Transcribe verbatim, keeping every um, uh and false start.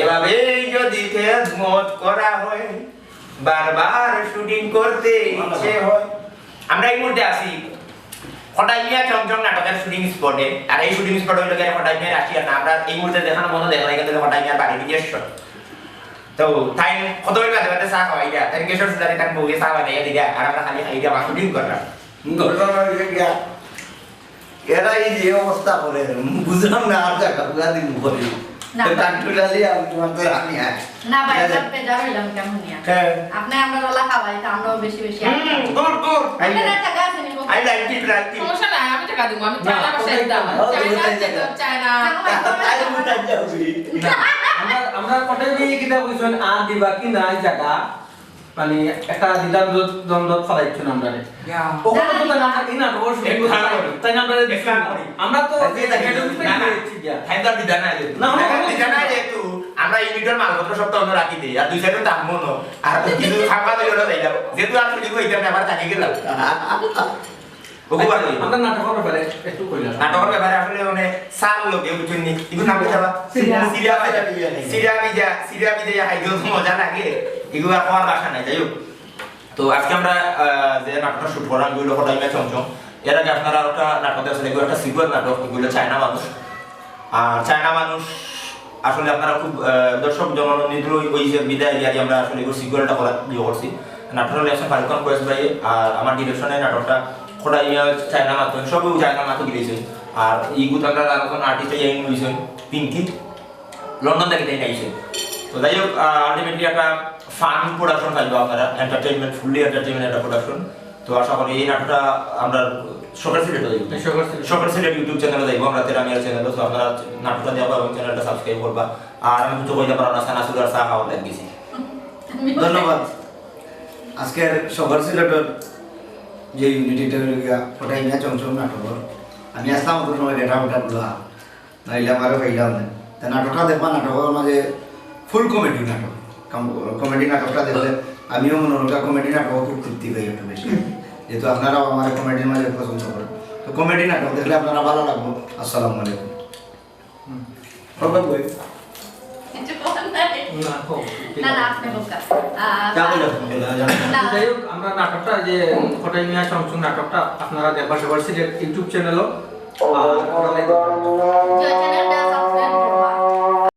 তবে যদি খেদমত করা হয়, বারবার শুটিং করতে ইচ্ছে হয়। আমরা এই মুহূর্তে আছি কটাই মিয়া চমচম নাটকের শুটিং স্পটে। আর এই শুটিং স্পট হইল গিয়ে কটাই মিয়া রাশিয়া না, আমরা এই মুহূর্তে যেখানে মনে দেখা যায় কিন্তু কটাই মিয়ার বাড়ি নিজস্ব। তো তাই কত হইল বাদে বাদে চা খাওয়াই দিয়া, তাই কেশর সুদারি তার বউকে চা বানাইয়া দিলা, আর আমরা খালি খাই দিয়া শুটিং করলাম। ঘটনা হইল গিয়া এরা এই যে অবস্থা করে, বুঝলাম না, আর জায়গা পুরা দিন করে। না, তো ভাই। কাঠুর আলী, আমি তোমার তো রানী আয়। না ভাই, হ্যাঁ। আমরা বেজার হইলাম কেমন নিয়া? হ্যাঁ। আপনি আমরা ওলা খাওয়াই, তো আমরাও বেশি বেশি হুম, আসতাম। দূর, দূর। আপনার আর টাকা আছে নি? আমি রাখি, রাখি। সমস্যা নাই, আমি টাকা দিব, আমি না, চায়না ভাষায় ওটাই দিতাম। তো না। ও, চায়না ওটাই আছে তো, জায়গা। চায়না। না, ভাই, আরে, ওটাই যাবি। না, আমরা, আমরা কটাই মিয়া কিতা কইছেন, আর দিবা কি নাই জায়গা? মানে, একটা দ্বিধাদ্বন্দ্ব ফালাইছেন আমরারে। ইয়া। ওখানে তো তাই আমরা এই নাটক শুটিং করতে পারি। তাই না, আমরারে দিছেন না। আমরা তো তাই তো এই নাটক না, না। দিয়েছি গিয়া। তাই তো আর দ্বিধা নাই যেহেতু। না, না, তাই তো আর না। দ্বিধা নাই যেহেতু। আমরা ইউনিটের মালপত্র সব তো আমরা রাখি দেই। আর দুই সাইডে দাম মনো। আর কিছু থাকবা তো ওরা যাইলাম। যেহেতু আর শুটিং হইতে আমরা আবার থাকি গেলাম। ওগু বাদ দিও। আমরা নাটকর ব্যাপারে একটু কইলাম। নাটকর ব্যাপারে আসলে মানে সার লোকে বুঝছেন নি? এগুলো নাম কি যাবা? সিরিয়া। সিরিয়া ভাজা। সিরিয়া ভাজা। সিরিয়া ভাজা, সিরিয়া ভাজা ইয়া খাইতেও তো মজা লাগে। এগুলো আর খাওয়ার ভাষা নাই, যাই হোক। তো আজকে আমরা, আহ, যে নাটকটা শুট করাম, এগুলো কটাই মিয়া চমচম। এর আগে আপনারা একটা নাটক আছে, এগুলো একটা সিকুয়েল নাটক, এগুলো চায়না মানুষ। আর চায়না মানুষ আসলে আপনারা খুব, আহ, দর্শক জননন্দিত ওই, ওই যে বিদায় দিয়ে আমরা আসলে এগুলো সিকুয়েলটা করার ইয়ে করছি। নাটকটা লেখছেন ফারুক খান কোয়েস ভাই, আর আমার ডিরেকশনে নাটকটা কটাই মিয়া চায়না মাতো, সবই চায়না মাতো গিরেছে। আর ইগুত আমরা আর এখন আর্টিস্ট ইয়ে হইছেন পিঙ্কি, লন্ডন থেকে তাই আইছে। তো যাই হোক, আহ, আলটিমেটলি একটা ফান প্রোডাকশন পাইবো আপনারা, এন্টারটেইনমেন্ট, ফুললি এন্টারটেইনমেন্ট একটা প্রোডাকশন। তো আশা করি এই নাটকটা আমরা শখের সিলেট হয়ে যাবে। শখের সিলেট। শখের সিলেট YouTube চ্যানেলে যাইবো, আমরা তেরা মিয়ার চ্যানেলে। তো আপনারা নাটকটা দেখবা এবং চ্যানেলটা সাবস্ক্রাইব করবা। আর আমি কিছু কইতে পারবো না, সানা সুগার চা খাওয়া লাগি গেছি। ধন্যবাদ। আজকের শখের সিলেটের যে ইউনিটিটা হইল গিয়া কটাই মিয়া চমচম নাটক, আমি আসলাম অত সময় ডেটা ওটা বলা। নাইলে আমারও পাইলাম না। তা নাটকটা দেখবা, নাটকের মাঝে ফুল কমেডি নাটক। কম-, কমেডি নাটকটা দেখলে আমিও মনে হল কমেডি নাটক খুব তৃপ্তি পাই একটু বেশি। যেহেতু আপনারাও আমার কমেডির মাঝে পছন্দ করেন, তো কমেডি নাটক দেখলে আপনারা ভালো লাগবো। আসসালামু আলাইকুম। হুম। প্রভাত ভাই, কিছু বলার নাই। না, হোক, ঠিক না, না, আছে। আপনি হোক। আহ, যা বলে, যা, যা। না। যাই হোক, আমরা নাটকটা যে কটাই মিয়া চমচম নাটকটা আপনারা দেখবা সবার সিলেট YouTube চ্যানেলও। আর আমরা যে চ্যানেলটা সাবস্ক্রাইব